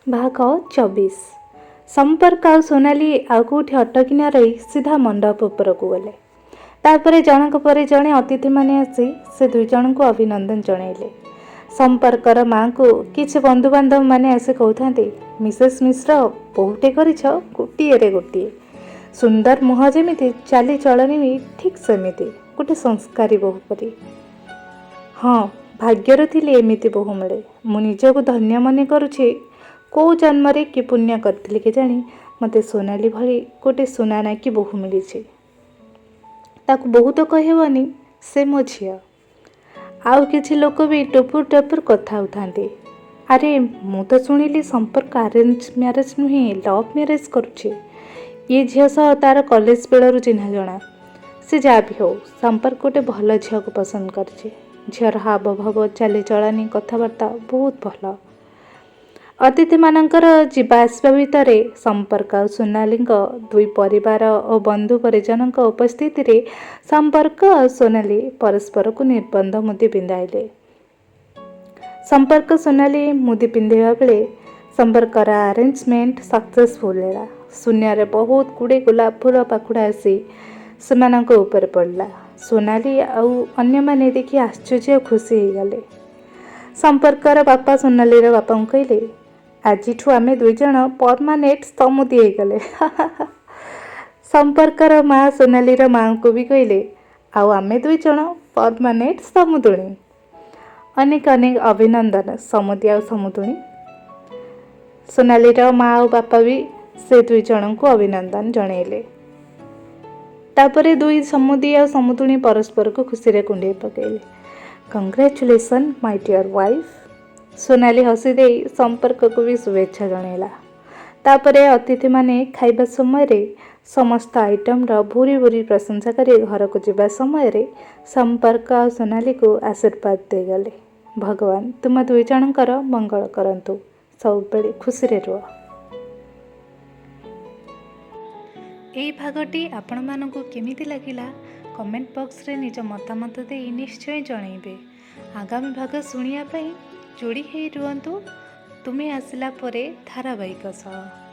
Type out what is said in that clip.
ଭାଗ 24। ସମ୍ପର୍କ ଆଉ ସୋନାଲି ଆଉ କେଉଁଠି ଅଟକି ନ ରହି ସିଧା ମଣ୍ଡପ ଉପରକୁ ଗଲେ। ତାପରେ ଜଣଙ୍କ ପରେ ଜଣେ ଅତିଥିମାନେ ଆସି ସେ ଦୁଇ ଜଣଙ୍କୁ ଅଭିନନ୍ଦନ ଜଣାଇଲେ। ସମ୍ପର୍କର ମାଆଙ୍କୁ କିଛି ବନ୍ଧୁବାନ୍ଧବମାନେ ଆସି କହୁଥାନ୍ତି, ମିସେସ୍ ମିଶ୍ର, ବୋହୂଟେ କରିଛ ଗୋଟିଏରେ ଗୋଟିଏ। ସୁନ୍ଦର ମୁହଁ ଯେମିତି, ଚାଲିଚଳଣି ବି ଠିକ୍ ସେମିତି, ଗୋଟେ ସଂସ୍କାରୀ ବୋହୂ ପରି। ହଁ, ଭାଗ୍ୟରେ ଥିଲେ ଏମିତି ବୋହୂ ମିଳେ। ମୁଁ ନିଜକୁ ଧନ୍ୟ ମନେ କରୁଛି। କେଉଁ ଜନ୍ମରେ କି ପୁଣ୍ୟ କରିଥିଲି କେଜାଣି, ମୋତେ ସୋନାଲି ଭଳି ଗୋଟେ ସୁନାନାକି ବୋହୂ ମିଳିଛି। ତାକୁ ବୋହୂ ତ କହିହେବନି, ସେ ମୋ ଝିଅ। ଆଉ କିଛି ଲୋକ ବି ଟୁପୁର ଟୁପୁର କଥା ହେଉଥାନ୍ତି। ଆରେ, ମୁଁ ତ ଶୁଣିଲି ସମ୍ପର୍କ ଆରେଞ୍ଜ ମ୍ୟାରେଜ୍ ନୁହେଁ, ଲଭ୍ ମ୍ୟାରେଜ୍ କରୁଛି। ଇଏ ଝିଅ ସହ ତାର କଲେଜ ବେଳରୁ ଚିହ୍ନା ଜଣା। ସେ ଯାହା ବି ହଉ, ସମ୍ପର୍କ ଗୋଟେ ଭଲ ଝିଅକୁ ପସନ୍ଦ କରିଛି। ଝିଅର ହାବଭାବ, ଚାଲିଚଳନି, କଥାବାର୍ତ୍ତା ବହୁତ ଭଲ। ଅତିଥିମାନଙ୍କର ଯିବା ଆସିବା ଭିତରେ ସମ୍ପର୍କ ଆଉ ସୋନାଲିଙ୍କ ଦୁଇ ପରିବାର ଓ ବନ୍ଧୁ ପରିଜନଙ୍କ ଉପସ୍ଥିତିରେ ସମ୍ପର୍କ ଆଉ ସୋନାଲି ପରସ୍ପରକୁ ନିର୍ବନ୍ଧ ମୁଦି ପିନ୍ଧାଇଲେ। ସମ୍ପର୍କ ସୋନାଲି ମୁଦି ପିନ୍ଧାଇବା ବେଳେ ସମ୍ପର୍କର ଆରେଞ୍ଜମେଣ୍ଟ ସକ୍ସେସଫୁଲ୍ ହେଲା। ଶୂନ୍ୟରେ ବହୁତ ଗୁଡ଼ିଏ ଗୋଲାପ ଫୁଲ ପାଖୁଡ଼ା ଆସି ସେମାନଙ୍କ ଉପରେ ପଡ଼ିଲା। ସୋନାଲି ଆଉ ଅନ୍ୟମାନେ ଦେଖି ଆଶ୍ଚର୍ଯ୍ୟ ଆଉ ଖୁସି ହେଇଗଲେ। ସମ୍ପର୍କର ବାପା ସୋନାଲିର ବାପାଙ୍କୁ କହିଲେ, ଆଜିଠୁ ଆମେ ଦୁଇ ଜଣ ପରମାନେଣ୍ଟ ସମୁଦି ହେଇଗଲେ। ସମ୍ପର୍କର ମା ସୋନାଲିର ମାଆଙ୍କୁ ବି କହିଲେ, ଆଉ ଆମେ ଦୁଇ ଜଣ ପରମାନେଣ୍ଟ ସମୁଦୁଣୀ। ଅନେକ ଅନେକ ଅଭିନନ୍ଦନ ସମୁଦି ଆଉ ସମୁଦୁଣୀ। ସୋନାଲିର ମା ଆଉ ବାପା ବି ସେ ଦୁଇ ଜଣଙ୍କୁ ଅଭିନନ୍ଦନ ଜଣାଇଲେ। ତାପରେ ଦୁଇ ସମୁଦି ଆଉ ସମୁଦୁଣୀ ପରସ୍ପରକୁ ଖୁସିରେ କୁଣ୍ଢେଇ ପକାଇଲେ। Congratulation, my dear wife. Sonali ହସି ଦେଇ ସମ୍ପର୍କକୁ ବି ଶୁଭେଚ୍ଛା ଜଣାଇଲା। ତାପରେ ଅତିଥିମାନେ ଖାଇବା ସମୟରେ ସମସ୍ତ ଆଇଟମ୍ର ଭୁରି ଭୁରି ପ୍ରଶଂସା କରି ଘରକୁ ଯିବା ସମୟରେ ସମ୍ପର୍କ ଆଉ ସୋନାଲିକୁ ଆଶୀର୍ବାଦ ଦେଇଗଲେ, ଭଗବାନ ତୁମ ଦୁଇ ଜଣଙ୍କର ମଙ୍ଗଳ କରନ୍ତୁ, ସବୁବେଳେ ଖୁସିରେ ରୁହ। ଏହି ଭାଗଟି ଆପଣମାନଙ୍କୁ କେମିତି ଲାଗିଲା, କମେଣ୍ଟ ବକ୍ସରେ ନିଜ ମତାମତ ଦେଇ ନିଶ୍ଚୟ ଜଣାଇବେ। ଆଗାମୀ ଭାଗ ଶୁଣିବା ପାଇଁ ଯୋଡ଼ି ହେଇ ରୁହନ୍ତୁ ତୁମେ ଆସିଲା ପରେ ଧାରାବାହିକ ସହ।